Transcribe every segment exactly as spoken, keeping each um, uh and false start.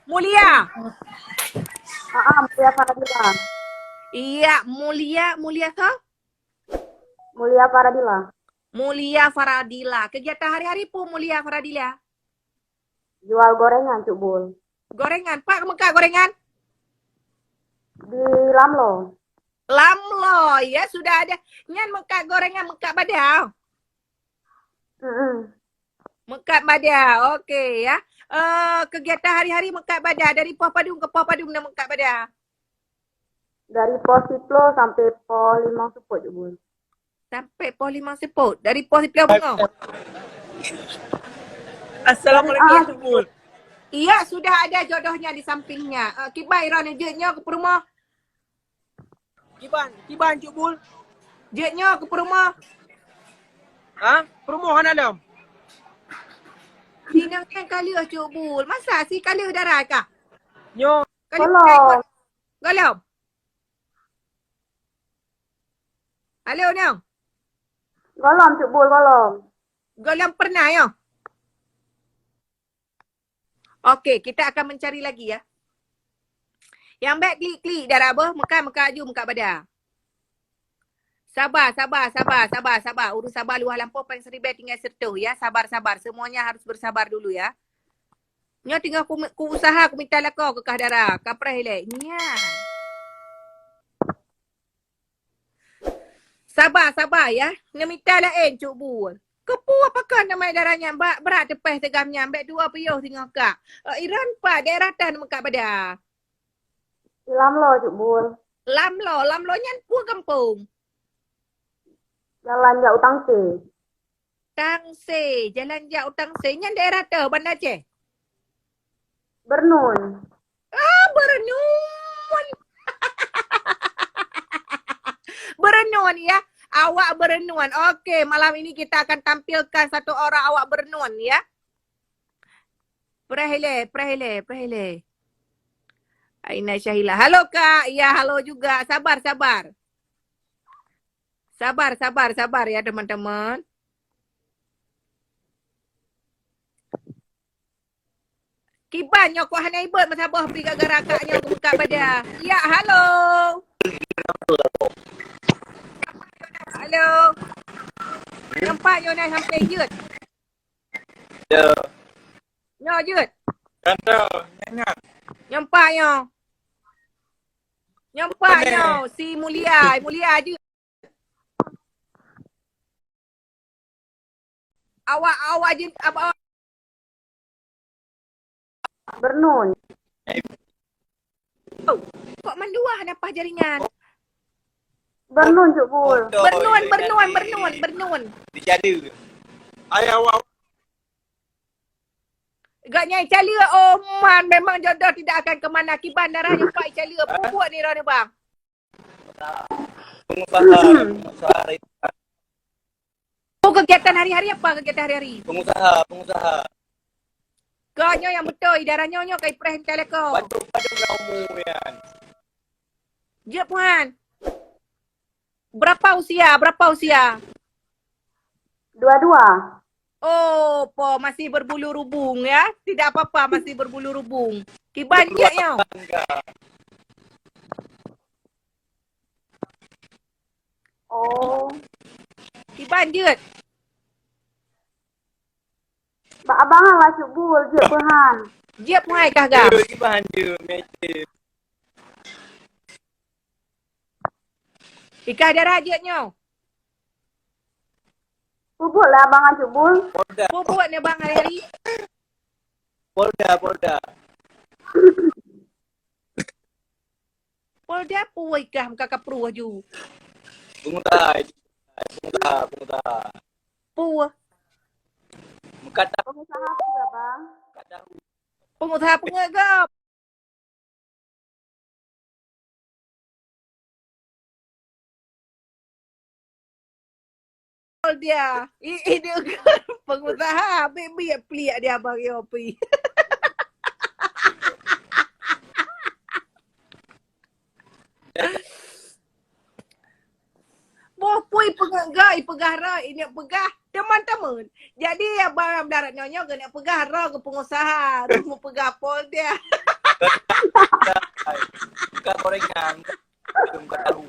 Mulia. Ah, ah, Mulia Faradila. Iya, Mulia, Mulia kah? Mulia Faradila. Mulia Faradila. Kegiatan hari-hari peue Mulia Faradila? Jual gorengan, Cuk Bul. Gorengan. Pat meukat gorengan? Di Lamlo. Lamlo, ya, sudah ada. Nyan meukat gorengan, meukat bada. Mm-mm. Meukat bada. Okey, ya. Eh, kegiatan hari-hari meukat bada. Dari poh padum keu poh padum na meukat bada? Dari poh siploh sampai poh limong seupôt, Cuk Bul. Sampai poh limong seupôt. Dari poh siploh beungoh. Assalamualaikum, ah, Cuk Bul. Iya, sudah ada jodohnya di sampingnya. Eh, kiban droeneuh jeuet nyoe keu peurumoh? Kiban, kiban, Cuk Bul? Jeuet nyoe keu peurumoh? Ha? Peurumoh hana lom? Sinang nyan ka lheueh, Cuk Bul. Masa si ka lheueh dara kah? Nyoe. Ka lheueh. Gohlom. Gohlom? Halo, nyoe. Gohlom, Cuk Bul, gohlom. Gohlom pernah, ya? Okey, kita akan mencari lagi, ya. Nyang bèk klik-klik dara beuh, meukat-meukat aju, meukat bada. Sabar, sabar, sabar, sabar, sabar. Ureueng sabar luwah lampôh, péng siribèe tinggai sireutôh, ya. Sabar, sabar. Semuanya harus bersabar dulu, ya. Nyoe teungoh ku, ku usaha, ku mita lakoe keu kah dara. Kapreh ilèe. Nyan. Sabar, sabar, ya. Neumita laén, Cuk Bul. Keupeue pakon nama dara nyan bak brat teupèh teugam nyan, bèk tuwoe piôh singoh kak. Eh, Iran pat, daerah tan meukat bada. Lamlo, Cuk Bul. Lamlo, Lamlo nyan peue gampông? Jalan jak u Tangse. Tangse, jalan jak u Tangse. Nyan daerah teuh, Banda Aceh? Beurnun. Ah, beurnun. Beurnun, ya. Awak beurnun. Okey, malam ini kita akan tampilkan satu orang awak beurnun, ya. Preh ilèe, preh ilèe, preh ilèe. Aina Syahila. Halo, Kak. Ya, halo juga. Sabar, sabar. Sabar, sabar, sabar ya, teman-teman. Kiban nyoe kok hana ibot meusaboh pi gara-gara kak nyoe geumeukat bada. Ya, halo. Halo. Nampak nyoe na sampai jeuet. Ya. Nyoe jeuet. Kan tu, nyan, nyan. Nyampak nyoe. Nyampak nyoe si Mulia, Mulia jeuet. Awak, awak jin, awak Bernun. Oh, kok mandua hana paih jaringan? Bernun, Cuk Bul. Bernun, Bernun, Bernun, Bernun. Dijadu. Ayah awak. Gak nyai caleuk, oh man, memang jodoh tidak akan ke mana. Kiban dara nyang pai caleuk, pupuk ni roh ni bang. Pengusaha, pengusaha. Oh, kegiatan hari-hari apa kegiatan hari-hari? Pengusaha, pengusaha. Kau nyoe yang betul, idara nyoe nyoe kai preh mitai leko. Padum, padum lah umur nyan. Jep Puhan. Berapa usia? Berapa usia? Dua-dua. Oh, po masih berbulu rubung ya. Tidak apa-apa, masih berbulu rubung. Kiban jeuet nyoe. Oh. Kiban jeuet. Bak abang lah Cuk Bul, jeuet Puhan. Jeuet Puhan kah gam? Jeuet, kiban jeuet, mete. Ikah dara jeuet nyoe. Pupuk lah abang Cuk Bul. Polda. Pupuk ni bang hari-hari. Polda, Polda. Polda pui kah muka kapru aju. Pengusaha, pengusaha, pengusaha. Pui. Muka tahu. Pengusaha apa, Bang? Muka tahu. Pengusaha pengegap. Dia. I, i, dia kan pengusaha. Bik-bik peliak dia bagi opi. Boh pui pengegap, i peugah rot, i neuk peugah. Teman-teman. Jadi, abang darat nyoe nyoe keuneuk peugah roh keu pengusaha, roh meupeugah Polda. Bukan gorengan. Bukan tahu.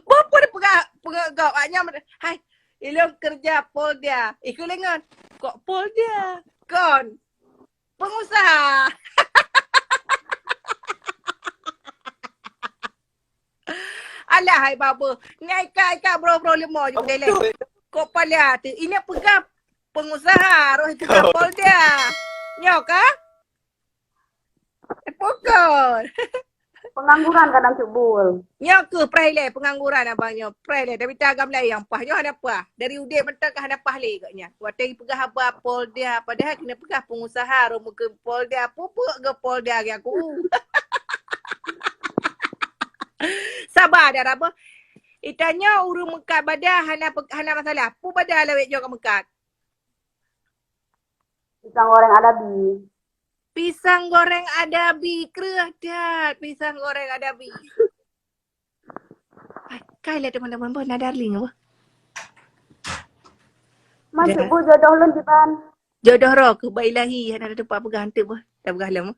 Boh pun peugah, peugah gop. Awak nyan, hai, ilôn keureuja Polda. Ikeu lengon. Kok Polda? Kon. Pengusaha. Alah, hai baba. Ngai ka, ka bro-bro leumo je. Betul. Kok pala tu. Ini peugah pengusaha, roh itu Polda. Nyoe ka? Pokok. Pengangguran kadang cubul. Nyoe keuh prai lé pengangguran abang nyoe. Prai lé, tapi tagam laén nyang paih. Nyoe hana paih. Dari udeb mantong ka hana paih lé agaknya. Watèe peugah haba Polda, padahai keuneuk peugah pengusaha, roh meukeue Polda. Pupuk ge Polda ge aku. Saba dah, Rabo. Itanyoe ureueng meukat bada hana pe-, hana masalah. Peue bada lawét nyoe ka meukat? Pisang goreng adabi. Pisang goreng adabi, kreueh that pisang goreng adabi. Hai, kai lé teman-teman, boh na darling boh. Masuk bu jodoh lôn diban. Jodoh roh keuh ba ilahi, hana ada tempat peugah hantu boh. Tak peugah lom.